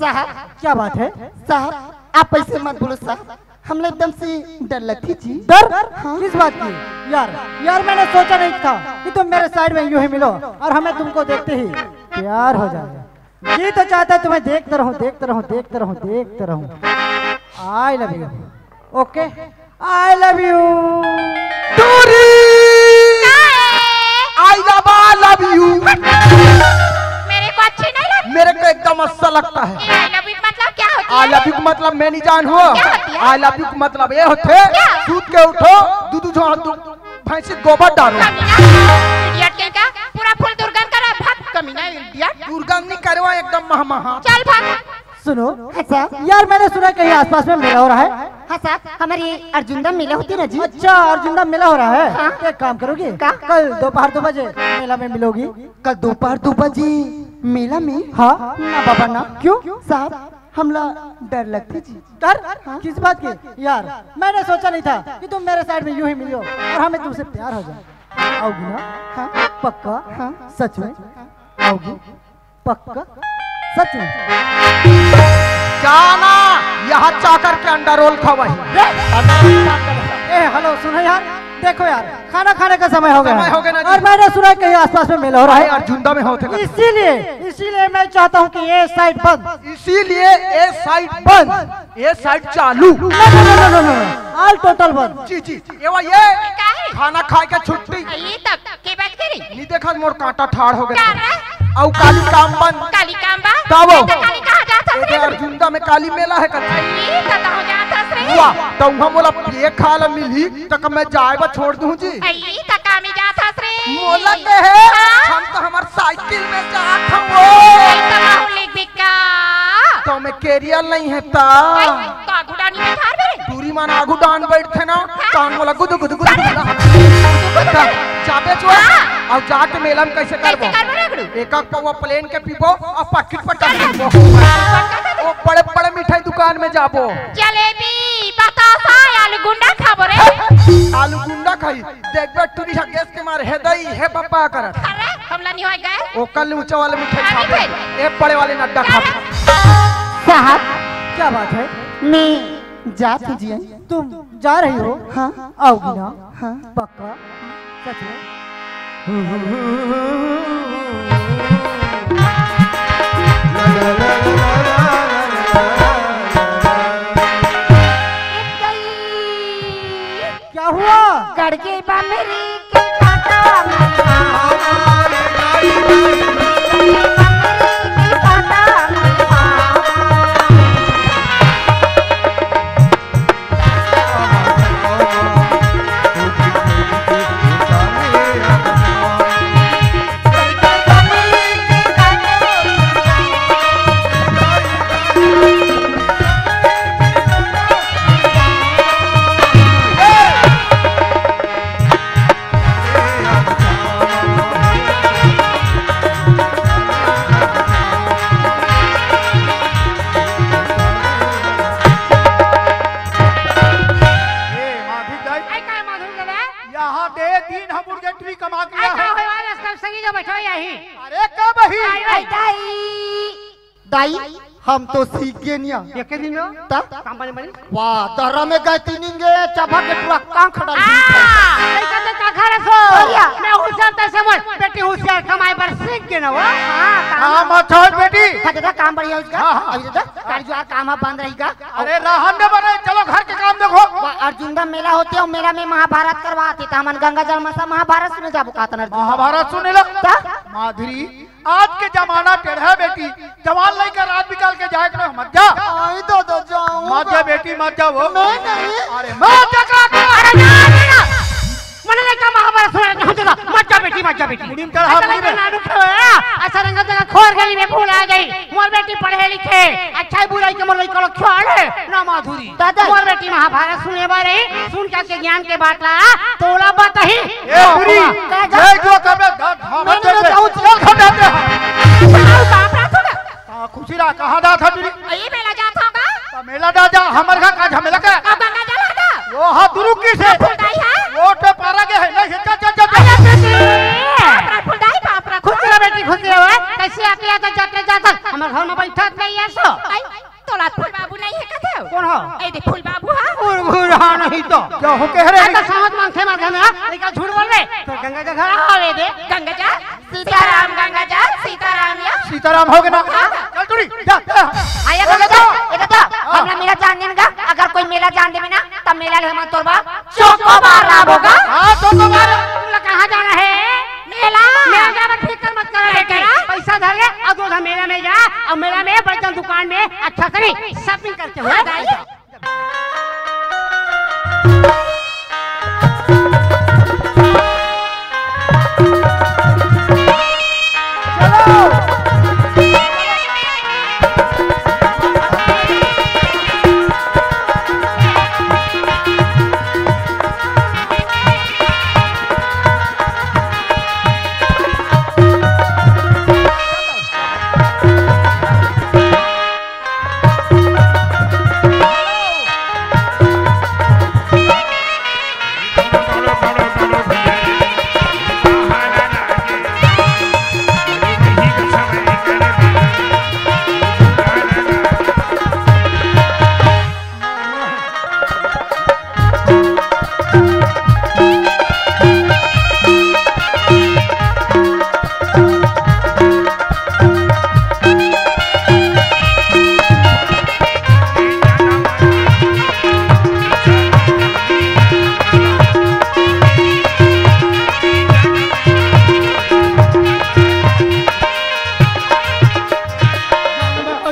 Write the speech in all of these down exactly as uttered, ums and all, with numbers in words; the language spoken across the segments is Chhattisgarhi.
साहब, क्या बात है? साहब, आप ऐसे मत बोलो साहब, हमला एकदम से डर लगथे जी। डर? हाँ। किस बात की? यार, यार, मैंने सोचा नहीं था कि तुम मेरे साइड में यूं ही मिलो और हमें तुमको देखते ही प्यार हो जाए। जी तो चाहता है तुम्हें देखता रहूं, देखता रहूं, देखता रहूं, देखता रहूं। I love you। OK, I love you। दूरी। I love, I love you। मेरे को अच्छी नहीं लगती। मेरे को एकदम अच्छा लगता है। I love you मतलब क्या होती है? I love you मतलब मैं नहीं जान हो। क्या होती है? I love you मतलब ये होथे, क्या? सूत के उठो, दू दू झोंक दू, भैंसी गोबर डालो। कमीना, idiot कहीं का, पूरा फुल दुर्गंध करा, भाग। कमीना, idiot। दुर्गंध नहीं करवा, एकदम महा महा। चल भाग। सुनो, हाँ साहब। यार, मैंने सुना कहीं आसपास में मेला हो रहा है। हाँ साहब, हमारे अर्जुंदा मेला होते ना जी। अच्छा, अर्जुंदा मेला हो रहा है। हाँ। एक काम करोगी? क्या? कल दोपहर दो बजे मेला में मिलोगी। कल दोपहर दो बजे मेला में? हाँ। ना बाबा ना। क्यों? साहब, हमला डर लगथे जी। डर? हाँ। किस बात की? यार, मैंने सोचा नहीं था कि तुम मेरे साइड में यूं ही मिलो और हमें तुमसे प्यार हो जाए। आओगी ना? हाँ। पक्का? हाँ। सच में? आओगी? पक्का? सच में? जाना, यहाँ चाकर के अंडा रोल खवाही। ए, हेलो, सुनो यार, देखो यार, खाना खाने का समय हो गया समय है। हो गया ना जी। और मैंने सुना है कहीं आसपास में मेला हो रहा है। अरे, अर्जुंदा में होते ना। इसीलिए, इसीलिए मैं चाहता हूँ कि ये साइड बंद। इसीलिए ये साइड बंद, ये साइड चालू। No, no, no, no, no, no। All total बंद। जी, जी, जी। ये वो ये काहे? खाना खाए के छुट्टी। ये तब के बात करी? नी देखत मोर कांटा ठाड़ हो गया। का रे? अउ काली काम बंद। काली काम बा? तब वो। तो काली कहाँ जात हस ए रे? अर्जुंदा में काली मेला है कल। ई तो तहु जात हस रे। वाह, तो उहाँ मोला पिए खा ला मिलही, त का मैं जाए बर छोड़ दूँ जी? ई तो का में जात हस रे? मोला के है, हाँ? हम तो हमार साइकिल में जात हन वो। ई तो महू लिख बिका। तो मैं कैरियर नहीं है ता। आई, तो आगू डानी में ठाड़ बे। टूरी मन आगू डान बैठथे ना, तान मोला गुदु गुदु गुदु गुदु ना। ता, जाबे चुआ, हाँ। अउ जाके मेला में कैसे कैसे करबो? करबो रे गुरु? एक एक पौवा प्लेन के पीबो अउ पाकिट पर टांग देबो। ओ बड़े बड़े मिठाई दुकान में जाबो। जलेबी, बतासा, आलू गुंडा खाबो रे। आलू गुंडा खाही, देखबे टूरी हा गैस के मारे हे दई, हे पप्पा करत। अरे, हमला नहीं होय गए। ओ कल ऊंचा वाले मिठाई अरे खाबे, भाई। ए बड़े वाले नड्डा क्या खाबे। रे? साहब, क्या बात है? मैं जात हूँ जी। तुम जा रही हो? हाँ। आओगी ना? हाँ। पक्का? सच में? क्या हुआ? गड़के बमरी के कांटा में। ए, माधुरी दाई। आई काय माधुरी दादा? यहाँ दे दिन हम urgently कमा के आई आए का हैं। होय वाला सब संगी जो बैठो यही। अरे कब ही? आई, आई। दाई, हम तो सीख गे निया। एके दिन में? त? काम बने बने? वाह, दर्रा में गए तीन दिन गे, चबा के पूरा कांख डाल आ, दी। ऐसा तो का घर सो। बढ़िया। मैं होशियार तैसे मोर, बेटी होशियार कमाई बर सीख गे ना वो। हाँ, काम काम अच्छा है बेटी। हाँ, दादा, काम बढ़िया उसका। हाँ, हाँ। अभी दादा, काली जुआर काम अब बंद रहेगा। अरे रहन दे बने, चलो घर के काम देखो। वाह, अर्जुंदा मेला होथे अउ मेला में महाभारत करवाथे, त हमन गंगा जल में सब महाभारत सुने जाबो का तन अर्जुंदा। महाभारत सुने ला? त? माधुरी, आज के जमाना टेढ़ा है बेटी, जवान लइका रात बिकाल के जाए के ना मत जा। आई दादा जाऊं। मत जा बेटी, मत जा वो। मैं नहीं। अरे मत जा का, का? अरे ना, ना, ना। मने लइका महाभारत सुना के हम जा, मत जा बेटी, मत जा बेटी। मुड़ी में चढ़ा, ऐसा मुड़ी में। लइका नाडू खेलो ना, ऐसा रंगत जगह खोर गली में भूल आ गई। मोर बेटी पढ़े लिखे, अच्छा ही बुराई के मोर लइका लोग खेल है ना माधुरी। दादा। मोर बेटी महाभारत सुने बर रही, सुन के के ज्ञान के बात ला, तोला बताही। ए बुरी, का जा? जय जो कबे धा-, धामत मैंने देबे। जाऊं। चल खा जाते हैं। आओ बाप रा थोड़ा। हाँ, खुशी रहा, कहाँ जात हा तुरी? अये मेला जात हा का? तो मेला जा, जा, हमर घर का झमेला के। अब गंगा जल है ना? वो हाथ रुकी से। फुलदाई है? वो तो पारा के है, नहीं, चल, चल, चल, चल। अरे दीदी। बाप रा फुलदाई, बाप रा खुशी रहा बेटी, खुशी रहा। कैसे आके आता, जाते, जाता? हमर घर में बैठत नहीं है सो। ए दे फूल बाबू हा। फूल बाबू हा नहीं तो। क्या हो कह रहे? तो समझ मांगथे मार घर में, हाँ? लइका झूठ बोल रहे। तो गंगा जल घला। हाँ, ले दे। गंगा जल, सीताराम गंगा जल, सीताराम या। सीताराम हो गे ना? हाँ। चल टूरी, जा, जा। आया हो गंगा गे जल, तो। ये तो, हाँ। हमला मेला जान देन गा, अगर कोई मेला जान देवे ना, तब मेला ले हमन तोर बर चोकोबार लाबो गा। हाँ, चोकोबार। तुमला कहाँ जाना है? मेला। मेला जाबे, फिकर मत कर, नहीं बेटा। करा। पैसा धर ले, अउ दो मेला में जा, अउ मेला में बर्तन दुकान में अच्छा से नहीं, shopping करके हो। हाँ, दाई।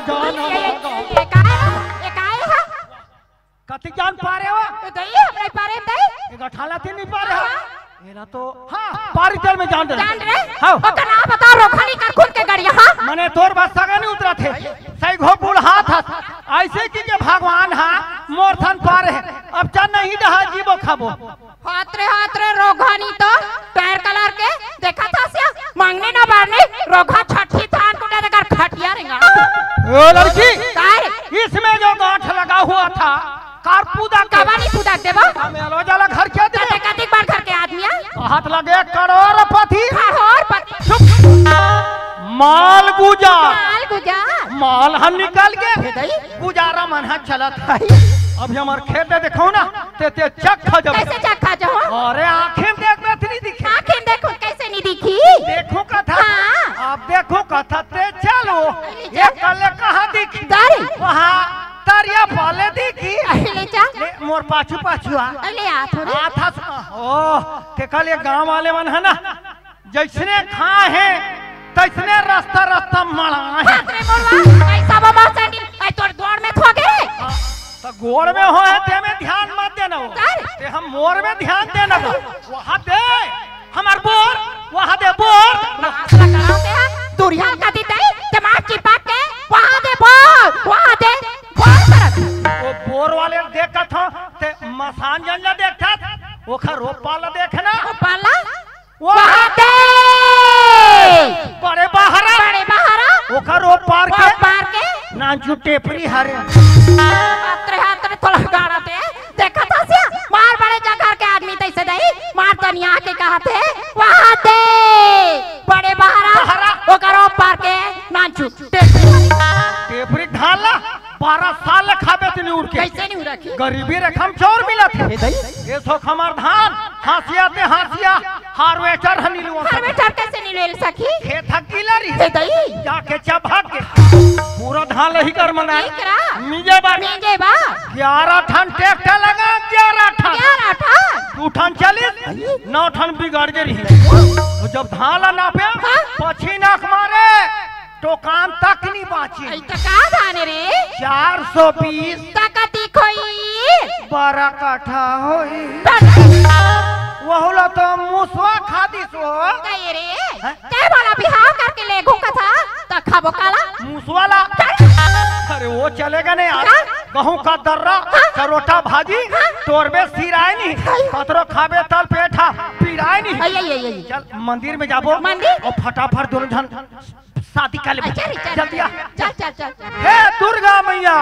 ये, ये, ये काय हे? ये काय हे? कति जान पारे हो? तो दई, हम नहीं पारे, दई। एक अठाला तीन नहीं पारे हो? हाँ। ये ना तो, हाँ, पारी तेल में जान दे। जान रहे? हाँ। ओकर नाम बता, रोखा नहीं कर खुद के गड़िया, हाँ? मने तोर बात सगा नहीं उतरा थे। सही घो बूढ़ा था। ऐसे की के भगवान हा, मोर थन पारे है। अब चल नहीं डहा जीबो खाबो। हात रे, हात रे, रोघा नी तो, पैर कलर के, देखा था सिया, मंगनी न बारनी, रोघा छठी थान कुटा देकर खटिया रेंगा। ओ लड़की, काय रे? इसमें जो गांठ लगा हुआ था, कार पूदा के। कबा नहीं पूदा देबो? हमें लो जाला घर के दे। कते कतिक बार घर के आदमी है? हाथ लगे करोड़पति। करोड़पति। चुप। माल गुजार। माल गुजार। माल हम निकल के। हे दई। गुजारा मन ह चलत है। अभी हमार खेत में देखो ना, ते, ते चक खा जब। कैसे चक खा जाओ? अरे आंखें देख में इतनी दिखे। आंखें देखो कैसे नहीं दिखी? देखो कथा। हाँ। अब देखो कथा ते चलो। ले ये चल। कल कहाँ दिखी? तारी। वहाँ तारिया पाले दिखी। अरे ले चल। ले मोर पाछू पाछू आ। अरे ले आ थोड़ी। आ था स-, ओ, ते कल ये गांव वाले मन है ना, जैसने खाए हैं, तैसने रास्ता, रास्ता मड़ा है। बाप रे मोरवा, ऐसा बाबा सैंडल, ऐ तोर द्वार में थो गे। हाँ, तो गोड़ में हो है, ते में ध्यान मत देना हो। सर। ते हम मोर में ध्यान देना हो। वहाँ दे, हमार बोर, वहाँ दे बोर। नाश्ता कराते हैं, दुरिया का दी दे, दिमाग चिपक के, वहाँ दे बोर, वहाँ दे बोर करत। वो बोर वाले देखत हो, ते मसान जन ला देखत, ओखर रोपा ला देखना। रोपा ला? वहाँ दे। बड़े बहारा। बड़े बहारा। ओकर ओ पार के। ओ पार के। नानचू टेपरी हरे। हात रे, हात रे, थोड़ा गाड़ा दे। देखा था सिया? मार बड़े जगह के आदमी तैसे दई। मार तनिया के कहा थे। वहाँ दे। बड़े बहारा। बहारा। ओकर ओ पार के। नानचू टेपरी हरे। टेपरी ढाला। बारह साल ले खाबे ते निउर के। कैसे निउर रखी? गरीबी रेखा म चौर मिलत हे। ए दई। ए सोख हमार धान, हासिया ते हासिया, harvester ह निलुआ सकी। Harvester कैसे निलुआ सकी? खेत ह गीला रही। ए दई। जाके चबहक के। पूरा धान लही कर मना। एकरा? मिंजे बा। मिंजे बा। ग्यारह ठन tractor लगा, ग्यारह ठन। ग्यारह ठन? दू ठन चलिस, नौ ठन बिगड़ गे रही। तो जब धान ला नापे, हाँ? पछी नाक मारे। टोकान तक नी बाँची। अई त का धान रे? चार सौ बीस। त कतिक होई? बारह कट्ठा होई। बस। वहू ला तो मुसवा खा दिस हो। कहे रे, हैं? ते मोला बिहाव करके लेगहूँ कथा, त खाबो काला? मुसवा ला। अरे वो चलेगा नहीं यार। का? गहूँ का दर्रा, हाँ? चरोटा भाजी, हाँ? टोरबे सिराय नहीं। हाँ। पतरो खाबे तल पेट हा, पिराय नहीं। अई, अई, अई, अई। चल मंदिर में जाबो। मंदिर? अउ फटाफट दोनों झन शादी कर ले। अच्छा, चल, जल्दी आ। चल, चल, चल, चल। हे दुर्गा मैया,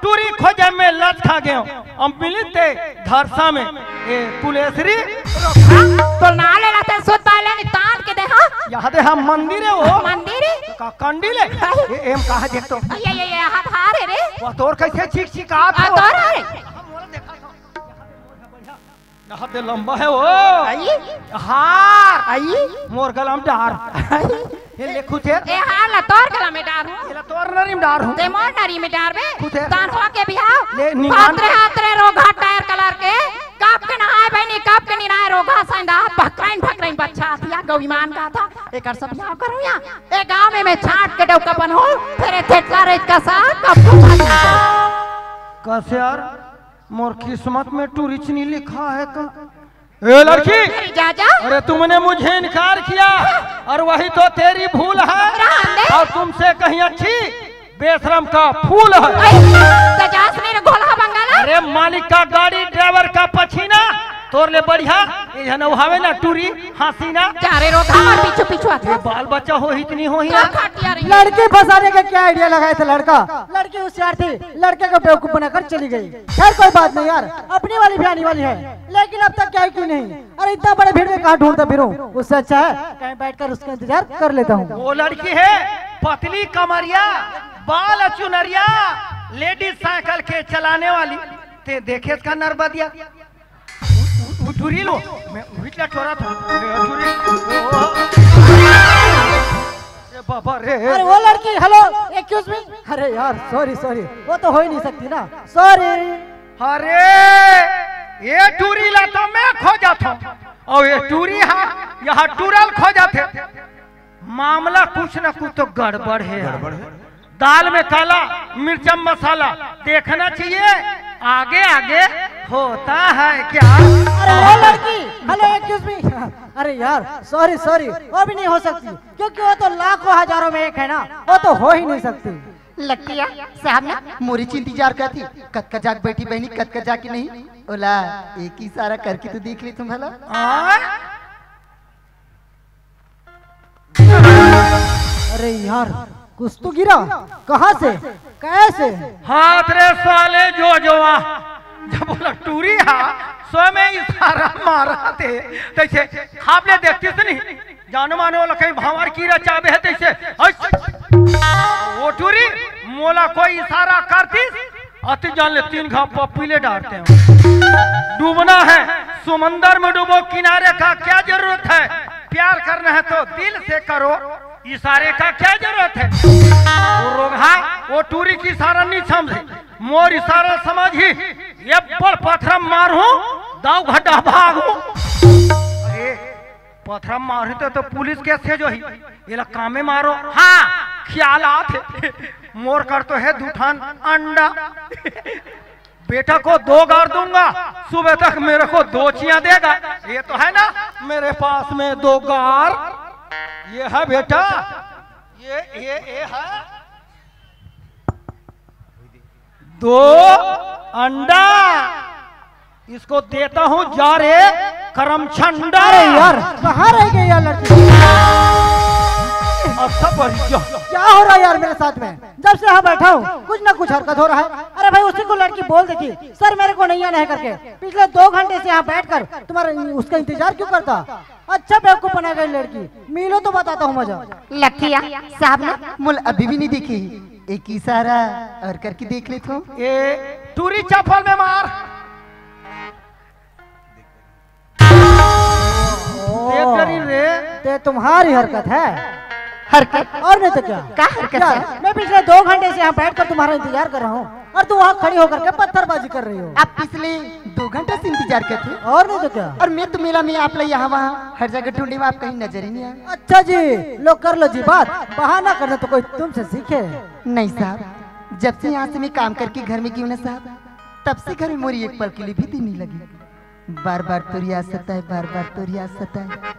टूरी खोजे में लचका गेंव। अब मिलिस ते धरसा में, ए, कुलेश्वरी। हाँ, तो ना लेला ते सुत पाले नी तान के दे, हाँ? यहाँ दे हम मंदिर हे वो। मंदिर हे? का कंडी ले? ए, एम कहा देख तो। ये, ये, ये हाथ हार है रे। वो तोर कैसे चिक चिक आ आ, तोर है। यहाँ दे लंबा है वो। आई? हार। आई? मोर गला में डार। आई? ये ले खुद है। ए हार ला तोर गला में डार हूँ। ये ला तोर नरी में डार हूँ। ते मोर नरी में डार बे। खुद है। तान हो के बिहाव। ले निमान। हाथ रे हाथ रे रोगा टायर कलर के। कब के नहाए बहनी, कब के नहीं नहाए रोगा संदा। भकराइन भकराइन बच्चा आतिया गौ ईमान का था। एकर सब बिहाव करूँ या। ए गाँव में मैं छाट के डौकापन हूँ। फिर ए थेटला रेज का सा कब को कस यार, मोर किस्मत में टूरिच नहीं लिखा है का? ए लड़की, जा, जा। अरे तुमने मुझे इनकार किया और वही तो तेरी भूल है। राम दे। और तुमसे कहीं अच्छी बेशरम का फूल है। ए, तजास नहीं रे घोलहा बंगाला। अरे मालिक का गाड़ी ड्राइवर का पछीना, तोर ले बढ़िया ये झन उहावे ना टूरी हसीना। जा रे रोगा मार पीछू पीछू आथे। ये बाल बच्चा हो इतनी हो ही का ना। खटिया रे। लड़की फंसाने का क्या आइडिया लगाया था लड़का? लड़की होशियार थी, लड़के को बेवकूफ बनाकर चली गई। खैर कोई बात नहीं यार, अपनी वाली भी आने वाली है, लेकिन अब तक क्या क्यों नहीं। अरे इतना बड़े भीड़ में कहाँ ढूंढता फिरूं, उससे अच्छा है कहीं बैठकर उसका इंतजार कर लेता हूँ। वो लड़की है पतली कमरिया, बाल चुनरिया, लेडीज साइकिल के चलाने वाली। ते देखे इसका नरबदिया। उ-, उ-, उठुरी लो। मैं उठला चोरा था। मैं उठुरी। ए बाबा रे। अरे वो लड़की, हेलो, एक्सक्यूज मी। अरे यार, सॉरी सॉरी, वो तो हो ही नहीं सकती ना, सॉरी। अरे ये टूरी ला तो मैं खोजा था, और ये टूरी हा यहाँ टूरल खोजा थे। मामला कुछ ना कुछ तो गड़बड़ है। गड़बड़ है। दाल में काला मिर्चा मसाला देखना चाहिए, आगे आगे होता है क्या? अरे वो लड़की, हेलो, एक्सक्यूज मी। अरे यार, सॉरी सॉरी, वो भी नहीं हो सकती, क्योंकि वो तो लाखों हजारों में एक है ना, वो तो हो ही नहीं सकती। लड़किया साहब ना मोरी ची इंतजार करती, कतका जाग बैठी बहनी, कतका जाग की नहीं। ओला एक इशारा करके तो देख ले तुम भला। अरे यार, कुछ तो गिरा। कहाँ से? कैसे? हाथ रे साले जो जोवा। जब बोला टूरी हा, सो में इशारा मारा थे, तैसे खाब ले देखती से नहीं। जानो मानो वाला कहीं भांवर कीरा चाबे है तैसे। हट। वो टूरी, मोला कोई इशारा करती, अति जान ले तीन घाव पप्पी ले डालते हैं। डूबना है, समंदर में डूबो, किनारे का क्या जरूरत है? प्यार करना है तो दिल से करो, इशारे का क्या जरूरत है? वो रोगहा, वो टूरी की इशारा नहीं समझे, मोर इशारा समझ ही, ये बड़ पत्थर मार हूँ, दाव घटा भाग हूँ। अरे, पथरा मारही तो, तो पुलिस केस हे जोही। एला कामे मारो। हाँ, ख्याल आत हे। मोर कर तो है दू ठन अंडा। बेटा को दो गार दूंगा, सुबह तक मेरे को दो चियां देगा। ये तो है ना मेरे पास में दो गार। ये है बेटा, ये, ये, ये है। दो अंडा इसको देता हूँ, जा रे करम छंडा। अरे यार, कहाँ रह गई यार लड़की? अच्छा बढ़िया। क्या हो रहा है यार मेरे साथ में? जब से यहाँ बैठा हूँ, कुछ ना कुछ हरकत हो रहा है। अरे भाई, उसी को लड़की बोल देती, "सर, मेरे को नहीं आना है," करके। पिछले दो घंटे से यहाँ बैठकर तुम्हारा, उसका इंतजार क्यों करता? अच्छा बेवकूफ बना गई लड़की। मिलो तो बताता हूँ मजा। लखिया साहब ना मुल अभी भी नहीं दिखी। एक इशारा और करके देख लेथो। ए टूरी चप्पल में मार। देख डरी रे। ते तुम्हारी हरकत है। हरकत? और नहीं तो क्या? का हरकत यार, है? मैं पिछले दो घंटे से यहाँ बैठकर तुम्हारा इंतजार कर रहा हूँ और तुम वहाँ खड़ी होकर के पत्थरबाजी कर रही हो। आप पिछले दो घंटे से इंतजार करते हो? और नहीं तो क्या? और मैं तो मेला में आप ला यहाँ वहाँ हर जगह ढूंढे, आप कहीं नजर ही नहीं आए। अच्छा जी, लो कर लो जी बात, बहाना करना तो कोई तुमसे सीखे। नहीं साहब, जब से यहाँ से मैं काम करके घर में गई हूँ ना साहब, तब से घर में मोरी एक पल के लिए भी दिल नहीं लगी। बार बार तोर याद सताए, बार बार तोर याद सताए,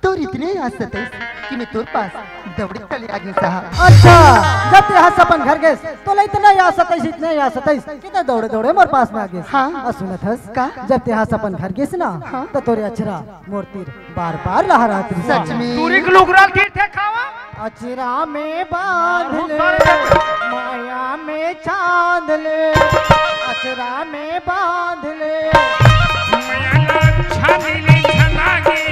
तोर इतने याद सताइस कि मैं तोर पास दौड़े चले आ गई साहब। अच्छा, जब ते यहाँ से अपन घर गेस तो ले इतना याद सताइस, इतने याद सताइस कि ते दौड़े दौड़े मोर पास में आ गेस। हाँ। और सुनत हस का? जब ते यहाँ से अपन घर गेस ना हाँ। तो तोरे अचरा मोर तीर बार बार लहरात रही। सच में। टूरी के लुगरा तीर थे खावा। अचरा में बांध ले, माया में चांद ले, अचरा में बांध ले। माया ला छानी ले छना गे।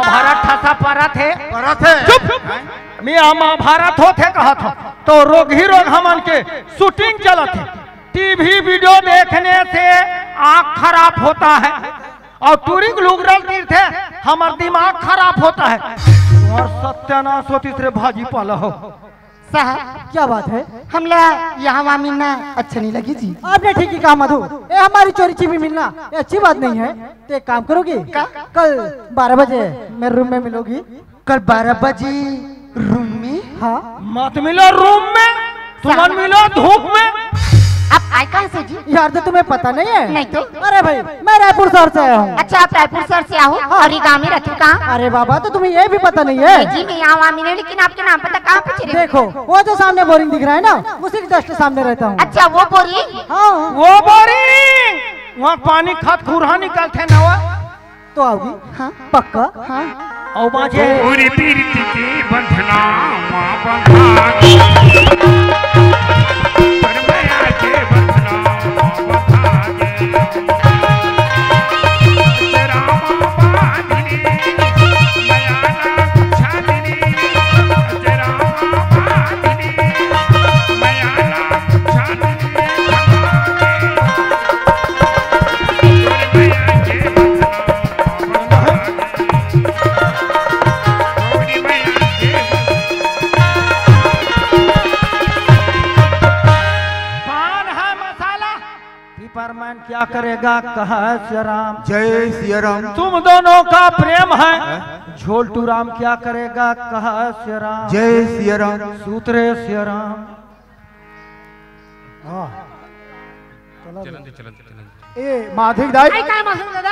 महाभारत ठसा परत हे। परत हे। चुप। मैं महाभारत होत हे कहत हूँ, तो रोगही रोग हमन के शूटिंग चलत हे। टीवी वीडियो देखने से आँख खराब होता है और टूरिंग लुगरल तीरथे, हमर दिमाग खराब होता है। और सत्यानाश होतिस रे भाजी पाला हो। साहब, क्या बात है? हमला यहाँ वहाँ मिलना अच्छा नहीं लगी जी। आपने ठीक ही कहा मधु, ये हमारी चोरी छिपी मिलना ये अच्छी बात नहीं है। तो एक काम करोगे, का? कल बारह बजे मेरे रूम में मिलोगी। कल बारह बजे रूम में? हाँ। मत मिलो रूम में, तुमन साहब। मिलो धूप में। आप आए कहाँ से जी? यार, तो तुम्हें पता नहीं है? नहीं तो। अरे भाई, मैं रायपुर शहर से आया हूँ। अच्छा, आप रायपुर शहर से आओ हाँ। और ये गाँव में रहते हो कहाँ? अरे बाबा, तो तुम्हें ये भी पता नहीं है? नहीं जी, मैं यहाँ वहाँ मिले, लेकिन आपके नाम पता कहाँ पूछ रहे हो? देखो, वो जो सामने बोरिंग दिख रहा है ना, उसी के जस्ट सामने रहता हूँ। अच्छा, वो बोरिंग? हाँ। वो बोरिंग, वहाँ पानी खत खुरहा निकलते ना वो। तो आओगी? हाँ। पक्का? हाँ। अउ बाजे। तोरी पीरती के बंधना माँ बंधा गे। पर मया के बंधना माँ बंधा गे। तेरा माँ बांधनी, मया ना छाननी। तेरा माँ बांधनी, मया ना छाननी। पान है मसाला। पिपरमैन क्या करेगा, कहा सिया राम। जय सिया राम। तुम दोनों का प्रेम है। हैं? झोलटू राम क्या करेगा, कहा सिया राम। जय सिया राम। सूत रे सिया राम। हाँ। चलन दे, चलन दे, चलन दे। ए, माधुरी दाई। आई काय माधुरी दादा?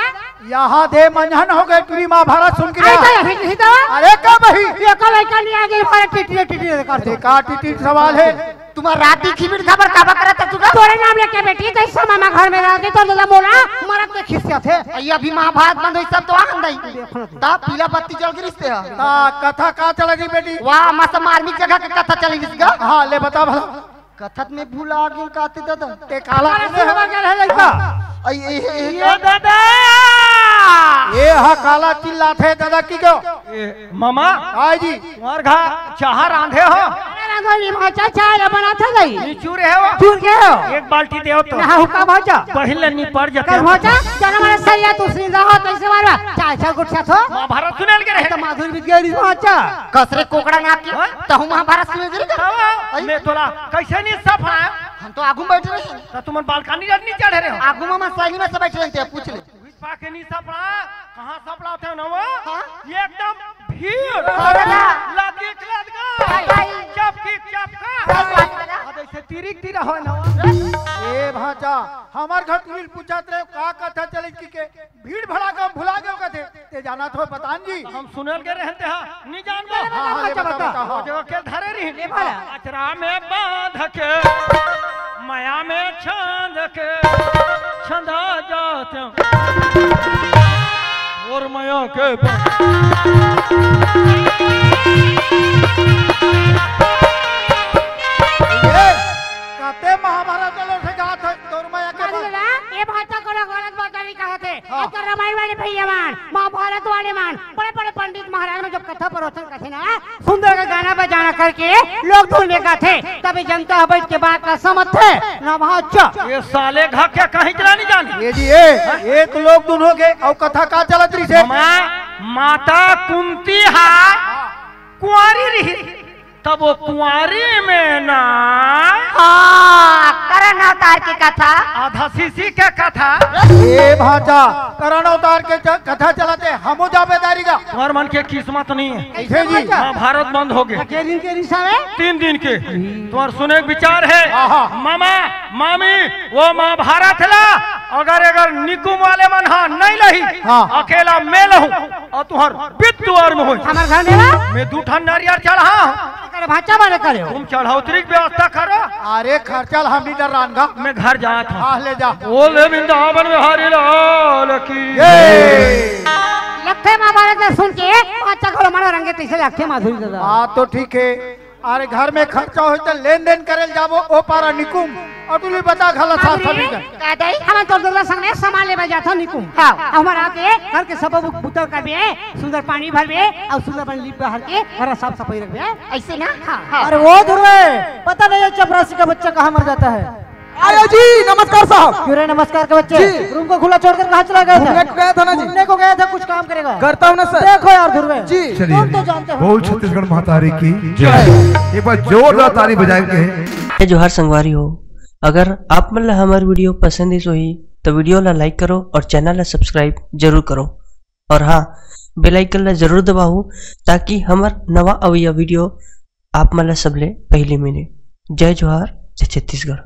यहाँ दे मंझन हो गए, टूरी महाभारत सुन के आई ना। काय हित, हित आवा? अरे का बही? ये का लड़का नहीं आ गई, हमारे टिटले, टिटले कर दे। अरे का टिटली सवाल है? तुम्हारा राती खिबिर खबर का बकरा था तुझा? तोरे नाम लेके बेटी, तो इस समय मैं घर में रह के तो दादा बोला, मरद के खिस्सा थे। ये अभी महाभारत बंद हुई, सब तो आनंद आई। देखो ना तू। ता पीला बत्ती जल गिरिस ते ह। ता कथा का चल रही बेटी? वाह, मस्त मार्मिक जगह के कथा चल गिरिस गा। हाँ, ले बता भला। कथत में भूला गे काते दादा। ते काला अरे सुनवा के रह लइका। आई, ए, ए, ए, ये दादा। ये हा काला चिल्लाथे दादा की क्यों? ए, मामा। हाँ जी। तुम्हार घर चाहा रांधे हो? अरे रंगोली भाचा चाय ला बनाथे गई। नी चूर हे हो? चूर के हो? एक बाल्टी देव तो। ना हुक्का भाचा। पहिले निपट जते। कर भाचा, जना मारे सैया तू सीधा हो, कैसे मारवा? चाय, चाय गुट छा थो। महाभारत सुनल के रहे। तो माधुरी विद्या री भाचा। कसरे कोकड़ा नाक के, हाँ? तहु महाभारत सुने गिर का? हाँ, मैं तोला कैसे नहीं सफाया? हम तो आगू में बैठ रहे हैं। तो तुमन बालकनी जट नहीं चढ़े रहे हो? आगू में सैली में से बैठ रहे थे, पूछ ले। पाके नहीं सपड़ा, कहाँ सपड़ा थे ना वो? हाँ? ये एकदम भीड़। अरे ना। लदी लदगा। भाई, भाई। चपकी चपका। भाई, भाई, भाई। अब ऐसे तिरिक तिरा हो ना वो? ए भांचा, हमार घर तुझे पूछत रहे, का कथा चले की के? भीड़ भड़ाका भुला गयो कथे, ते जाना थो बतान जी। हम सुनल के रहते हैं, नहीं जान गो। हाँ, हाँ, ले बता, बता, बता, हाँ। वो जगह के धरे रही। ले भला। अचरा में बांध के, मया में छांद के, छंदा जात और मया के बांध। ये कते महाभारत वालों से जात है, तोर मया के बांध। ए भांचा कोनो गलत बात नहीं कहत हे। हाँ। अब तो रामायण वाले भैया मन, महाभारत वाले मन, बड़े-बड़े पंडित महाराज मन जब कथा प्रवचन करथे ना, सुंदर का गाना बजाना करके लोग धुन में गाथे, तभी जनता बैठ के बात ला समझथे ना भांचा। ये साले घा क्या कहीं चला नहीं जाने। ये जी, ए, एक लोग धुन हो गए, और कथा का चलत रही से? मामा, माता कुंती हा कुंवारी रही। तब वो कुंवारी में ना। हाँ, करण अवतार की कथा। आधा सीसी के कथा। ए भांचा, करण अवतार के च-, कथा चलाते, हमो जाबे दारी का। तुम्हार मन के किस्मत नहीं है। कैसे जी? महाभारत बंद हो गए। के दिन के रिसा है? तीन दिन के। तुम्हार सुने के विचार है। हाँ, हाँ। मामा, मामी, वो महाभारत ला, अगर, अगर निकुम वाले मन हा नहीं लही, हाँ। अकेला मैं लहूं, और तुहर बित दुआर में होई। हमार घर में बा? मैं दू ठन नारियल चढ़ा। कर भांचा वाले करे हो। तुम चढ़ौतरी की व्यवस्था करो। अरे खर्चा ला हम नहीं डर रानगा। मैं घर जात हूँ। हाँ, ले जा। बोले वृंदावन बिहारी लाल की। ये। लखते महाभारत में सुन के भांचा घोड़ा मारा रंगे तैसे लखते माधुरी दादा। बात तो ठीक है। अरे घर में खर्चा हो तो लेन देन करे जाबो ओ पारा निकुम। अउ तू ले बता घला साथ सभी का। का दाई? हमन तो दुर्गा संग में सामान लेबे जाथन निकुम। हाँ। हमर आके घर के सब बु-, बुता करबे, सुंदर पानी भरबे, अउ सुंदर पानी लीप बहार के घर साफ सफाई रखबे। ऐसे ना? हाँ। हाँ। अरे वो ध्रुवे, पता नहीं है चपरासी का बच्चा कहाँ मर जाता है। आया जी, नमस्कार साहब। क्यों रे नमस्कार के बच्चे? जी। रूम को खुला छोड़कर कहाँ चला गया था? घूमने को गया था ना जी। घूमने को गया था, कुछ काम करेगा। करता हूँ ना सर। देखो यार ध्रुवे, जी। चलिए, तुम तो जानते हो। बोल छत्तीसगढ़ महतारी की जय। एक बार जोरदार ताली बजाएंगे। जय जोहार संगवारी हो, अगर आप मन ला हमर वीडियो पसंद आइस होही तो वीडियो ला लाइक करो और चैनल ला सब्सक्राइब जरूर करो और हाँ, बेल आइकन ला जरूर दबाओ ताकि हमर नवा अवइया वीडियो आप मन ला सबले पहले मिले। जय जोहार, जय छत्तीसगढ़।